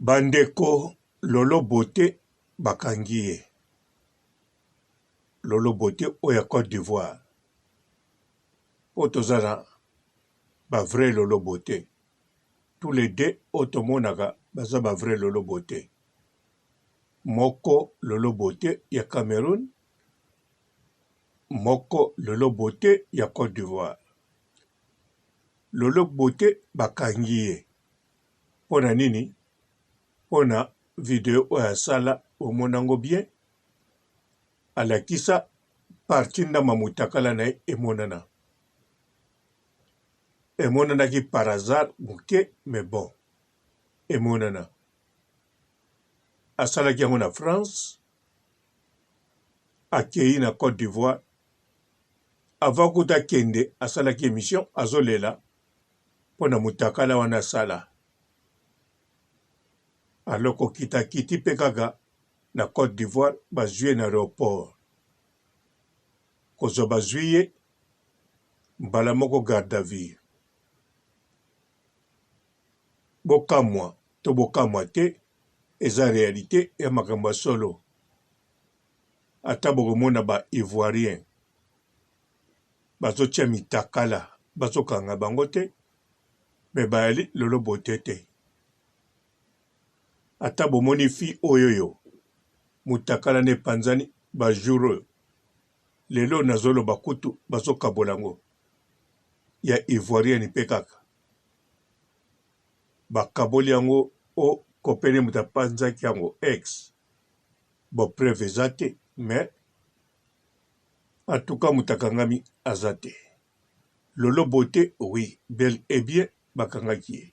Ba ndeko Lolo Beaute bakangi ye. Lolo Beaute oyo ya Cote d'Ivoire. Po toza na ba vrai Lolo Beaute. Tous les deux oyo tomonaka baza ba vrai Lolo Beaute. Moko Lolo Beaute ya Cameroun, moko Lolo Beaute ya Cote d'Ivoire. Lolo Beaute bakangi ye. Mpo na nini? Mpo na video oyo asala omona yango bien alakisa partie ndambo ya mutakala na ye emonana. Emonanaki par hasard moke mais bon emonana. Asalaki yango na France, akeyi na Cote d'Ivoire, avant kutu akende asalaki emission azolela mpo na mutakala wana asala. Alors kokita akiti mpe kaka na Cote d'Ivoire bazui ye na aeroport. Kozua bazui ye mbala moko garde à vue. Bokamua to bokamua te eza realite ya makambo ya solo. Ata bokomona ba Ivoiriens bazotia mitakala bazokanga bango te mais bayali lolo beaute te. Ata bomoni fille oyoyo mutakala ne epanzani ba jour oyo lelo nazoloba kutu bazokabola yango ya ivoirienne pe kaka bakaboli yango o copain ne moto apanzaki yango ex bon preuve eza te mais en tout cas moto akangami aza te lolo beaute oui bel et bien bakangaki ye.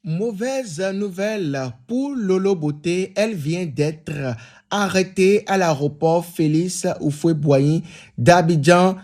Mauvaise nouvelle pour Lolo Beauté, elle vient d'être arrêtée à l'aéroport Félix Houphouët-Boigny d'Abidjan.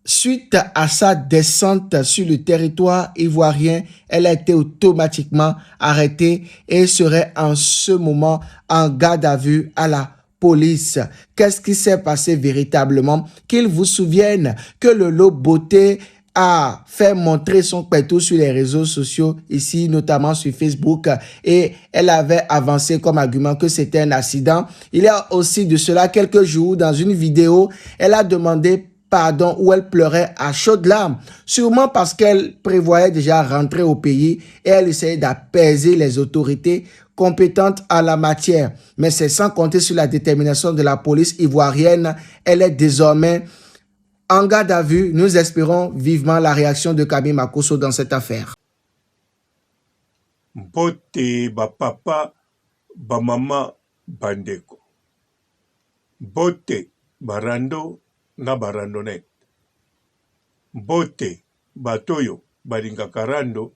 Suite à sa descente sur le territoire ivoirien, elle a été automatiquement arrêtée et serait en ce moment en garde à vue à la police. Qu'est-ce qui s'est passé véritablement? Qu'il vous souvienne que Lolo Beauté a fait montrer son pétou sur les réseaux sociaux, ici notamment sur Facebook, et elle avait avancé comme argument que c'était un accident. Il y a aussi de cela quelques jours, dans une vidéo, elle a demandé pardon où elle pleurait à chaudes larmes, sûrement parce qu'elle prévoyait déjà rentrer au pays et elle essayait d'apaiser les autorités compétentes à la matière. Mais c'est sans compter sur la détermination de la police ivoirienne. Elle est désormais en garde à vue. Nous espérons vivement la réaction de Camille Makosso dans cette affaire. Mbote ba papa, ba mama, ba ndeko. Mbote ba rando na ba randonnette. Mbote bato oyo balingaka rando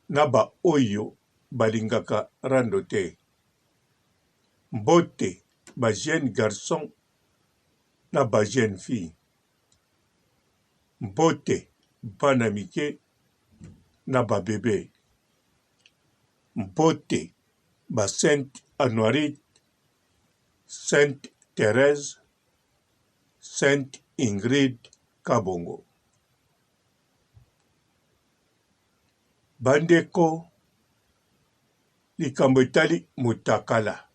na ba oyo balingaka rando te. Mbote ba jeunes garçons na ba jeunes filles. Mbote bana mike na ba bebes. Mbote ba Sainte Anuarite, Sainte Therèse, Sainte Ingrid Kabongo. Bandeko, likambo etali mutakala,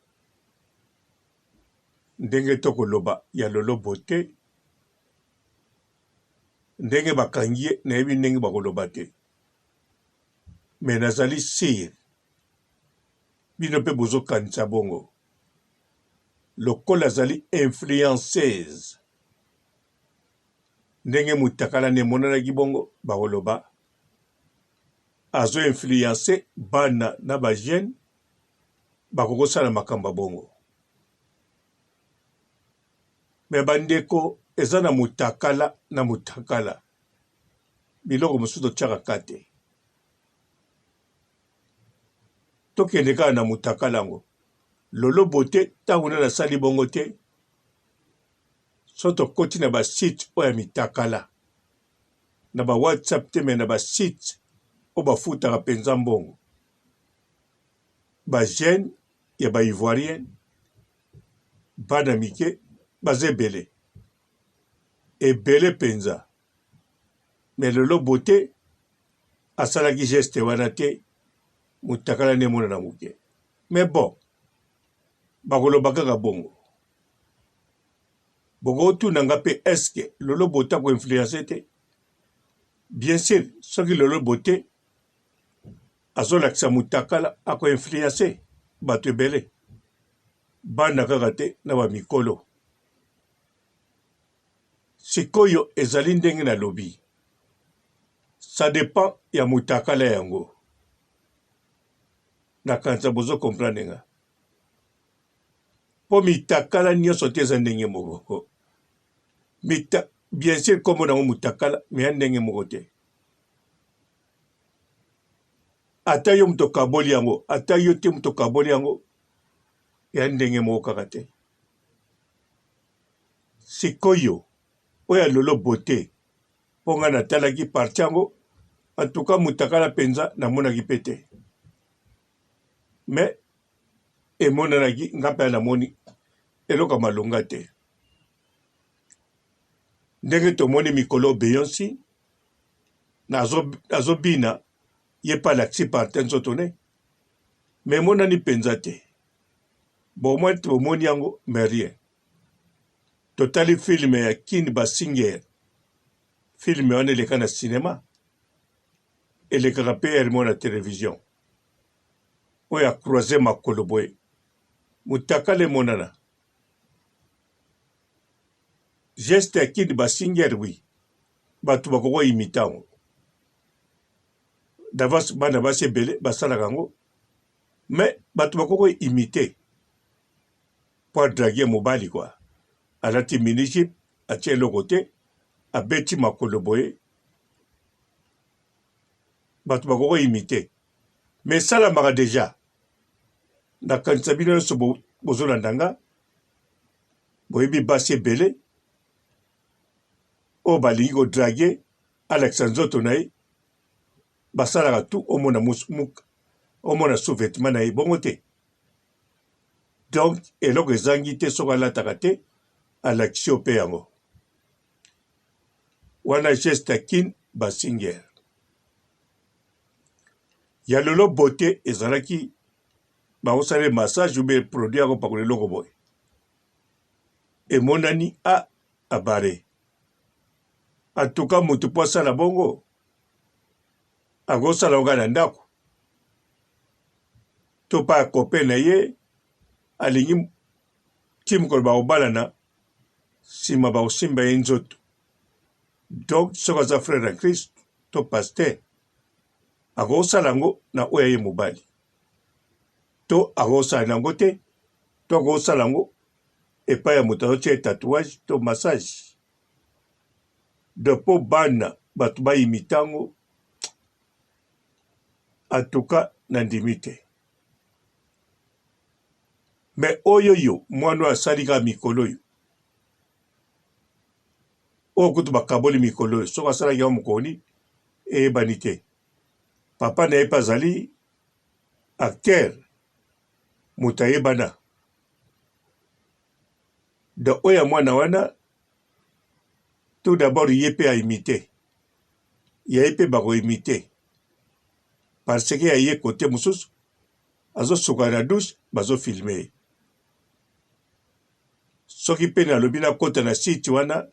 ndenge tokoloba ya Lolo Beaute, ndenge bakangi ye nayebi ndenge bakoloba te mais nazali sur bino pe bozokanisa bongo lokola azali influenceuse ndenge mutakala na emonanaki bongo bakoloba azo influence bana na ba jeune bakokosala makambo ya bongo me bandeko eza na mutakala na mutakala biloko mosusu totyaka ka te tokende kaka na mutakala yango lolo bote ntango nani asali bongo te so tokoti na basite oyo ya mitakala na ba whatsapp te me na basite oyo bafutaka mpenza mbongo ba jeune ya ba ivoirien bana mike baza ebele ebele mpenza me lolo bote asalaki geste wana te. Mutakala nde emonana moke. Mais bon, bakoloba kaka bongo. Bokotuna nga pe est-ce que Lolo Beaute ako influencer te? Bien sur, soki Lolo Beaute azolakisa mutakala ako influencer bato ebele. Bana kaka te na ba mikolo. Sikoyo ezali ndenge nalobi. Ça depend ya mutakala yango. Nakanisa bozo comprendre nga. Po mitakala nionso te eza ndenge moko. Mita bien sur kombo nango mutakala mais ya ndenge moko te. Ata yo moto okaboli yango, ata yo te moto okaboli yango, ya ndenge moko kaka te. Sikoyo oyo ya Lolo beaute po nga natalaki partie yango en tout cas mutakala penza namonaki pe te mais emonanaki nga pe namoni eloko ya malonga te ndenge tomoni mikolo Beyonce azobina ye pe alakisi partie nzoto ne mais emonani penza te bomoi bomoni yango mais rien Totali film ya Kin Basinger, film wana eleka na cinema, elekaka pe heure moko na television. Oyo a croiser makolo boye, mutakala emonana. Geste ya Kin Basinger oui, batu bakoki ko imiter yango. D'avance bana basi ebele basalaka yango, mais batu bakoki ko imiter. Po a draguer mobali quoi. Alati mini jupe, atie eloko te, abeti makolo boye. Bato bakoki ko imiter. Mais esalamaka dejà. Nakanisa bino nionso bozolanda nga, boyebi basi ebele oyo balingi ko draguer, alakisa nzoto na ye, basalaka tout omona omona sous vetement na ye, bongo te? Donc eloko ezangi te soki alataka te alakisi yo pe yango. Wana geste ya kin basinger. Ya lolo beaute ezalaki bakosala ye massage ou bien produit ya kopakola eloko boye. Emonani a abare. En tout cas mutu po asala bongo akosala yango kaka na ndako. To pa copain na ye alingi ti mokolo bakobalana sima bakosimba ye nzoto donc soki aza frère ya Christ to pasteur akosala yango na oyo ya ye mobali to akosala na yango te to akosala yango epai ya moto azotia ye tatouage to massage donc mpo bana bato bayimita yango En tout cas na ndimi te. Mais oyo yo mwana oyo asali kaka mikolo oyo. Oyo kutu bakaboli mikolo oyo soki asalaki yango mokolo nini eyebani te. Papa na ye pe azali acteur moto ayebana. Donc oyo ya mwana wana tout d'abord ye pe a imite ya ye pe bako imite parce que ya ye cote mosusu azo suka na douche bazo filme ye soki pe nalobi nakota na site wana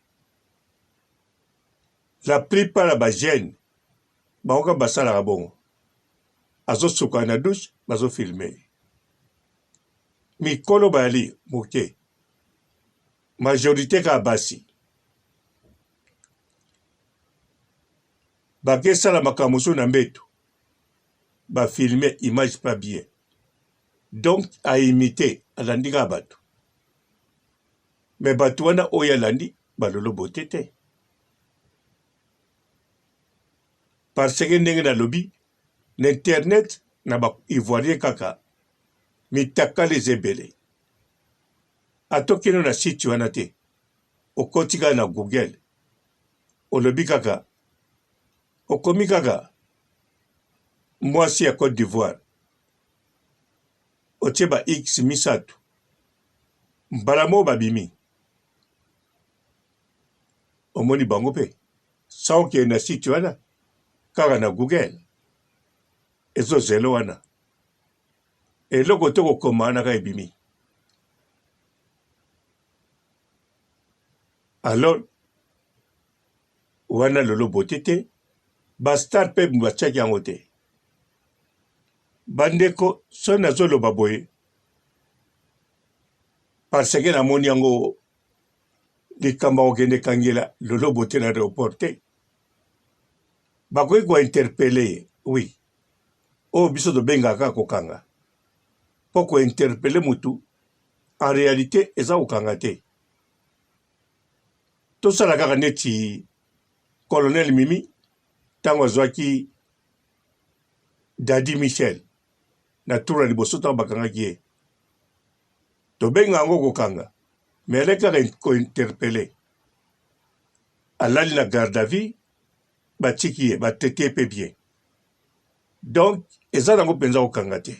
la plupart ya ba jeune bango kaka basalaka bongo azo suka na douche bazo filme ye mikolo bayali moke majorite kaka basi Bake sala makambo mosusu na mbeto ba filme image pas bien donc a imite alandi kaka bato mais bato wana oyo alandi balolo bote te parce que ndenge nalobi na internet na ba ivoirien kaka mitakala eza ebele ata okende na site wana te okoti kaka na google olobi kaka okomi kaka mwasi ya Cote d'Ivoire otie ba x misato mbala moko babimi omoni bango mpe sans okende na site wana kaka na google ezozelo wana. Eloko te kokoma wana kaka ebimi. Alors wana lolo beauté te, ba star pe batiaki yango te. Bandeko soki nazoloba boye parce que namoni yango likambo ya kokende kangela lolo beauté na aeroport te. Bakoki ko interpeller ye oui, oyo biso tobengaka kaka kokanga mpo ko interpeller mutu en realite eza kokanga te. Tosala kaka neti colonel Mimi ntango azwaki Daddy Michel na tour ya liboso ntango bakangaki ye, tobenga yango kokanga mais aleki kaka ko interpeller, alali na garde à vue, batiki ye, ba traite ye pe bien. Donc eza nango mpenza kokanga te.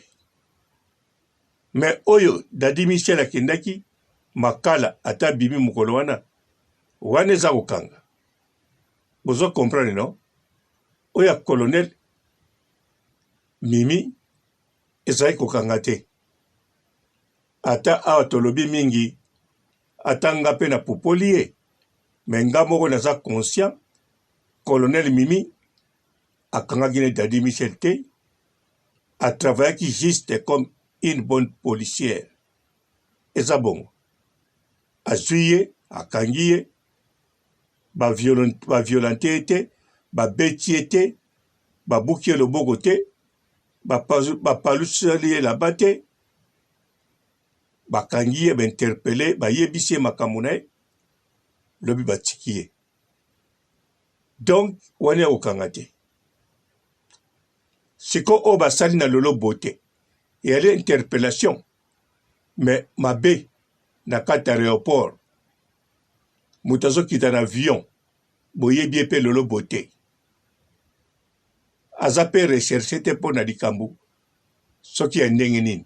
Mais oyo Daddy Michel akendaki makala ata abimi mokolo wana, wana eza kokanga. Bozo comprendre non? Oyo ya colonel Mimi ezali kokanga te. Ata awa tolobi mingi, ata nga pe na pupoli ye, mais nga moko naza conscient colonel Mimi akangaki ne Daddy Michel te, a travaillaki juste comme une bonne policière. Eza bongo. Azui ye, akangi ye, ba violente ye te, babeti ye te, babuki ye loboko te, bapaluseli ye elamba te, bakangi ye, ba interpeller, bayebisi ye makambo na ye, lobi batiki ye. Donc wana ya kokanga te. Siko oyo basali na Lolo Beaute eyali interpellation mais mabe na kati ya aeroport moto azokita na avion boyebi ye mpe Lolo Beaute aza mpe recherche te mpo na likambo soki ya ndenge nini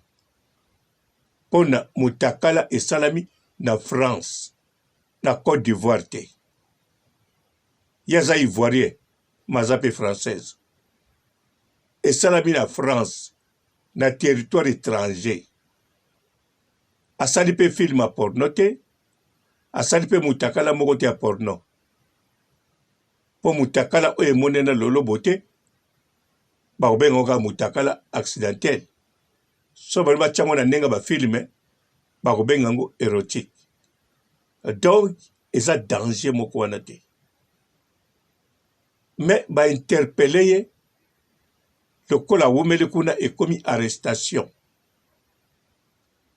mpo na motakala esalami na France na Cote d'Ivoire te. Ye aza ivoirien mais aza pe française. Esalami na France na territoire etranger. Asali pe film ya porno te, asali pe mutakala moko te ya porno. Po mutakala oyo emonani na Lolo Beaute bakobenga yango kaka mutakala accidentel. Soki balingi batia yango na ndenge ya ba film bakobenga yango erotique. Donc eza danger moko wana te. Mais ba interpeller ye lokola awumeli kuna ekomi arrestation.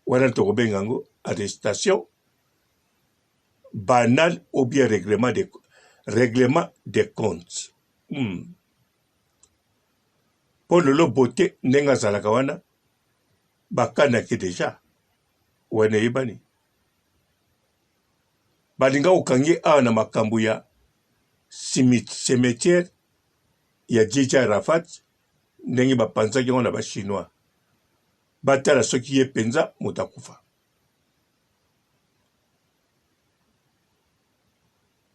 Wana tokobenga yango arrestation banale ou bien règlement de, règlement de compte. Po lolo beauté ndenge azalaka wana bakanaki deja wana eyebani. Balinga kokangi awa na makambo ya cimetière ya JJ Arafat ndenge bapanzaki yango na ba chinois batala soki ye mpenza moto akufa.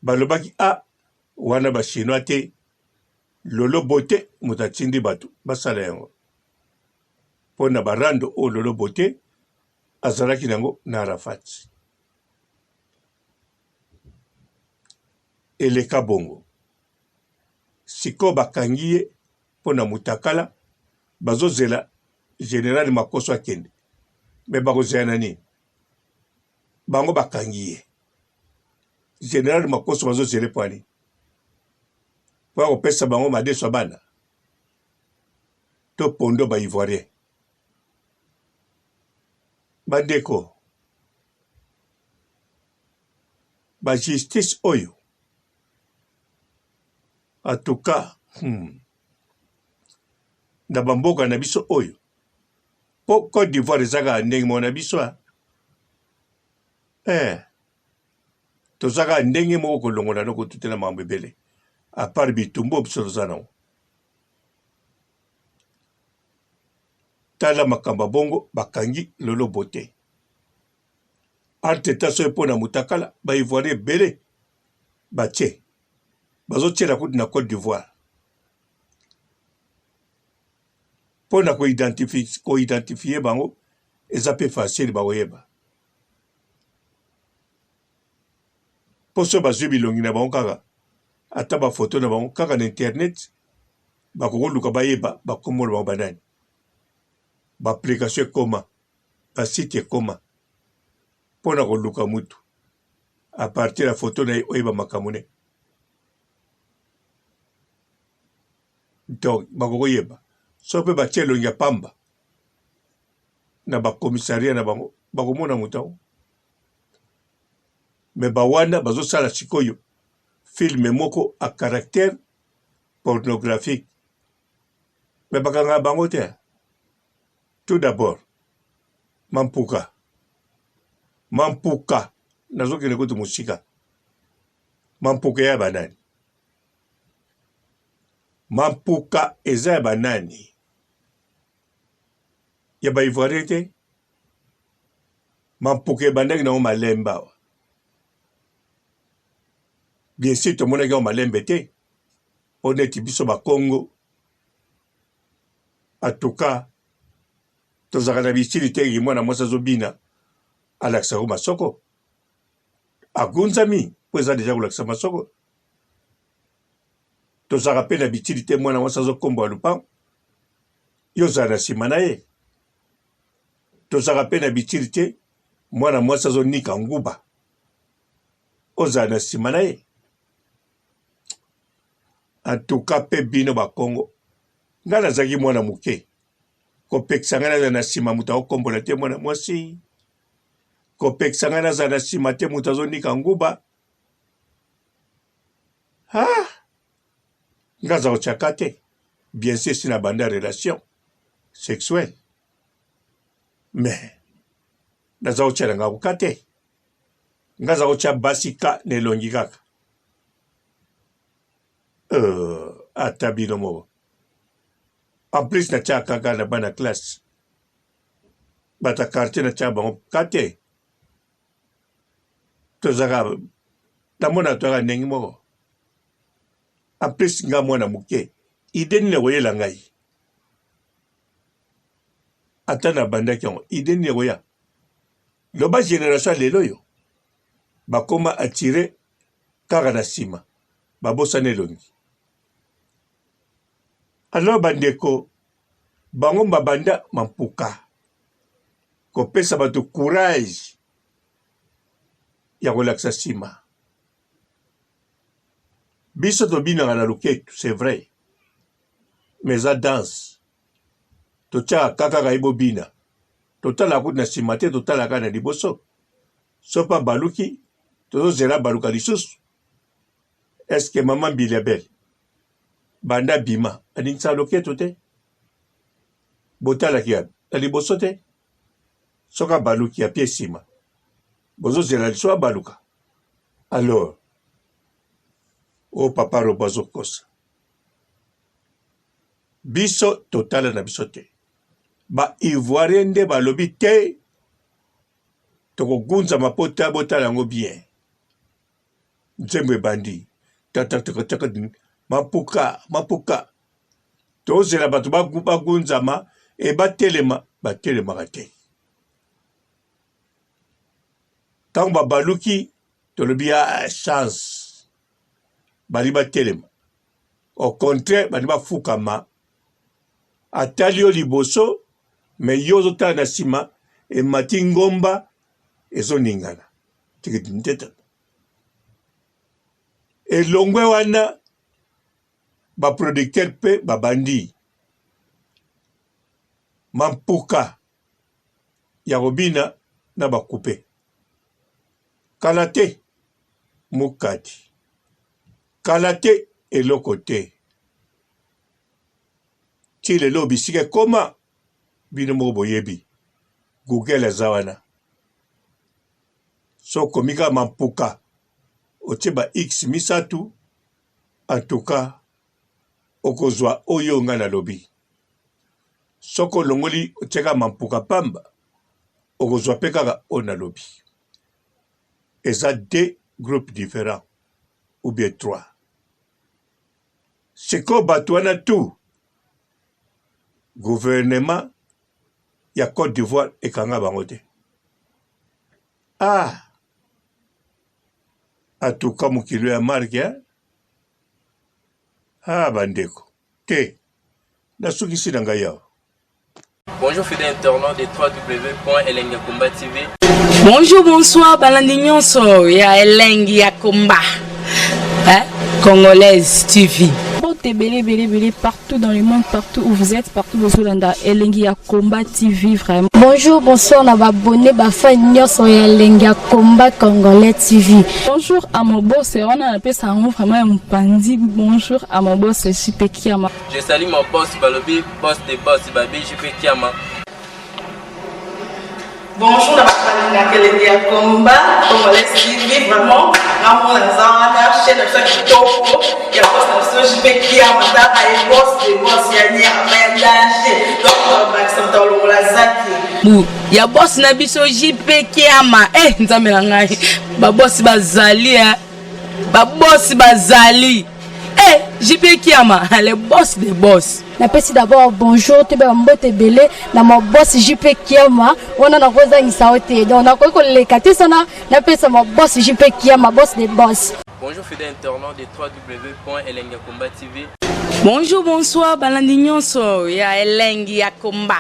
Balobaki a ah, wana ba chinois te Lolo Beaute moto atindi bato basala yango mpo na barando oyo Lolo Beaute azalaki na yango na Arafat. Eleka bongo. Sikoyo bakangi ye mpo na mutakala, bazozela general Makoso akende. Mais bakozela na nini? Bango bakangi ye. General Makoso bazozela mpo ya nini? Mpo ya kopesa bango madeso ya bana to pondo ba Ivoirien. Bandeko, ba justice oyo en tout cas na ba mboka na biso oyo po Cote d'Ivoire eza kaka ndenge moko na biso eh toza kaka ndenge moko kolongola no kutu te na makambo ebele à part bitumba oyo biso toza nango Tala makambo ya bongo bakangi lolo beaute. Entre temps soki pona mutakala ba ivoirien ebele batie bazotiela kutu na Cote d'Ivoire. Mpo na ko identifier bango eza mpe facile bakoyeba. Mpo soki bazwi bilongi na bango kaka ata ba photo na bango kaka na internet bakoki koluka bayeba ba kombo na bango banani. Ba application ekoma, ba site ekoma mpo na koluka mutu à partir ya photo na ye oyeba makambo ne. Donc bakoki koyeba soki mpe batie elongi ya pamba na ba commissariat na bango bakomona moto yango. Mais ba wana bazosala sikoyo film moko à caractère pornographique mais bakangaka bango te. Tout d'abord mampuka mampuka nazokende kutu mosika mampuka ya banani mampuka eza ya banani ya ba ivoirien te mampuka ebandaki nango malembe awa bien sûr tomonaki yango malembe te mpo neti biso bakongo en tout cas tozalaka na bisili te eke mwana mwasi azobina alakisaka masoko agunzami mpo eza deja kolakisa masoko tozalaka mpe na bitili te mwana mwasi azokombola lopango yo ozala na nsima na ye tozalaka mpe na bitili te mwana mwasi azonika nguba ozala na nsima na ye antuka mpe bino bakongo ngai nazalaki mwana moke kopekisa ngai nazala na nsima moto akokombola te mwana mwasi kopekisa ngai nazala na nsima te moto azonika nguba ah nga aza kotyaka te bien sûr si na banda relation sexuelle mais naza kotya na nga koka te nga aza kotya basi ka na elongi kaka euh, ata bino moko en plus natyaka kaka na bana classe bato ya quartier natyaka bango ka te tozalaka namona toyaka ndenge moko en plus nga mwana moke ide nini ekoyela ngai ata nabandaki yango ide nini ekoya loba generation ya lelo oyo bakoma atire kaka na nsima babosana elongi alors bandeko bango babanda mampuka kopesa bato courage ya kolakisa nsima biso tobinaka na loketu c'est vrai mais eza danse totyaka kaka kaka ye bobina totalaka kutu na nsima te totalaka na liboso so mpe abaluki tozozela abaluka lisusu eske mama mbilia bel banda abima aningisaka loketo te botalaki ya na liboso te soki abaluki apie nsima bozozela liso abaluka alors oyo oh, papa robo azokosa biso totala na biso te ba ivoirien nde balobi te tokogunzama mpo ta botala yango bien nzembo ebandi tatatakatak mapuka mapuka tozela bato bagunzama e batelema batelemaka te ntango babaluki tolobi ya ah, chance bali batelema au contraire bali bafukama atali yo liboso me yo ozotala na nsima emati ngomba ezoningana elongwe wana ba producteur mpe babandi mampuka ya kobina na bakupe kala te mukadi kala te eloko te ti lelo bisika ekoma bino moko boyebi google aza wana so okomi kaka mampuka otie ba x misatu en tout cas okozwa oyo ngai nalobi soki olongoli otie kaka mampuka pamba okozwa mpe kaka oyo nalobi eza deux groupes différents ou bien trois sikoyo bato wana tout. Gouvernement ya Cote d'Ivoire ekanga bango te. Ah! Atuka mokili ya marque hein? Ah bandeko te nasukisi na ngai awa. Bonjour fidèles internautes de www.elengiyakomba TV. Bonjour, bonsoir, balandi nyonso ya Elengi ya Komba. Hein? Congolaise TV. Mbote ebele ebele ebele partout dans le monde, partout où vous êtes, partout bozolanda Elengi ya Combat TV vraiment. Bonjour, bonsoir na ba abonné ba fan nyonso ya Elengi ya Combat Congolais TV. Bonjour à mon boss, wana napesa yango vraiment ya mopanzi. Bonjour à mon boss JP Kiama. Je salue mon boss Balobi, boss de boss Babi JP Kiama. Bonjour na bato balingaka elengi ya combat congolais TV vraiment ngamona naza wana chaîne na biso ya kitoko ya boss na biso JP Kiama tala ye boss de boss ya nyama ya danger donc bakisa moto alongola zaki bu ya boss na biso JP Kiama eh nzambe na ngai ba boss bazali eh ba boss bazali eh JP Kiama le boss de boss. Napesi d'abord bonjour toyeba mbote ebele na ma boss JP Kiama wana nakozangisa yo te donc nakoki koleka te sana napesa ma boss JP Kiama boss de boss. Bonjour fidèles internautes de www.elengiyakomba TV. Bonjour, bonsoir, balandi nyonso ya Elengi ya Komba.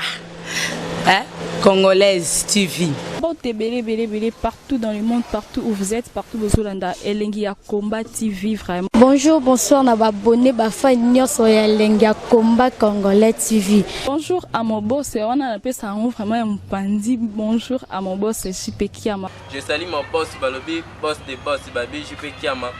Hein? Congolaise TV. Mbote ebele ebele ebele partout dans le monde, partout où vous êtes, partout bozolanda Elengi ya Combat TV vraiment. Bonjour, bonsoir na ba abonné ba fan nyonso ya Elengi ya Combat Congolais TV. Bonjour à mon boss, wana napesa yango vraiment ya mopanzi. Bonjour à mon boss JP Kiama. Je salue mon boss Balobi, boss de boss Babi JP Kiama.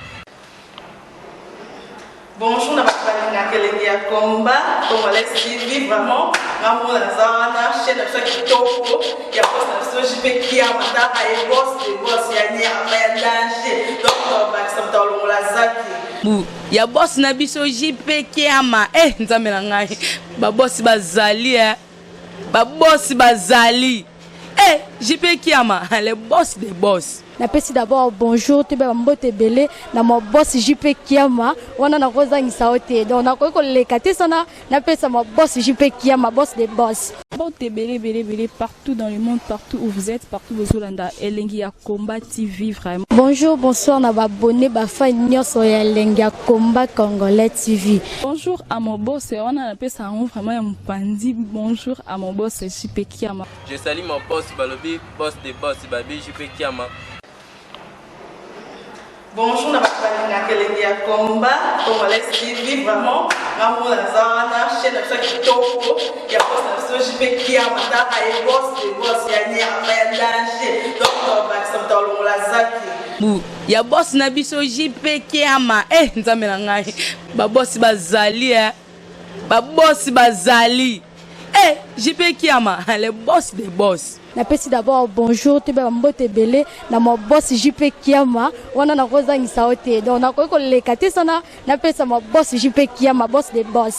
Bonjour na bato balingaka elengi ya combat congolais TV vraiment ngamona naza wana chaîne na biso ya kitoko ya boss na biso JP Kiama tala ye boss de boss ya nyama ya danger donc bakisa moto alongola zaki bu ya boss na biso JP Kiama eh nzambe na ngai ba boss bazali eh ba boss bazali eh JP Kiama le boss de boss. Napesi d'abord bonjour toyeba mbote ebele na ma boss JP Kiama wana nakozangisa yo te donc nakoki koleka te sana napesa ma boss JP Kiama boss de boss. Mbote ebele ebele ebele partout dans le monde, partout où vous êtes, partout bozolanda Elengi ya Combat TV vraiment. Bonjour, bonsoir na ba abonné ba fan nyonso ya Elengi ya Combat Congolais TV. Bonjour à mon boss, wana napesa yango vraiment ya mopanzi. Bonjour à mon boss JP Kiama. Je salue mon boss Balobi, boss de boss Babi JP Kiama. Bonjour na bato balingaka elengi ya combat congolais TV vraiment ngamona naza wana chaîne na biso ya kitoko ya boss na biso JP Kiama tala ye boss de boss ya nyama ya danger donc bakisa moto alongola zaki bu ya boss na biso JP Kiama eh nzambe na ngai ba boss bazali eh ba boss bazali eh JP Kiama le boss de boss. Napesi d'abord bonjour toyeba mbote ebele na ma boss JP Kiama wana nakozangisa yo te donc nakoki koleka te sana napesa ma boss JP Kiama boss de boss.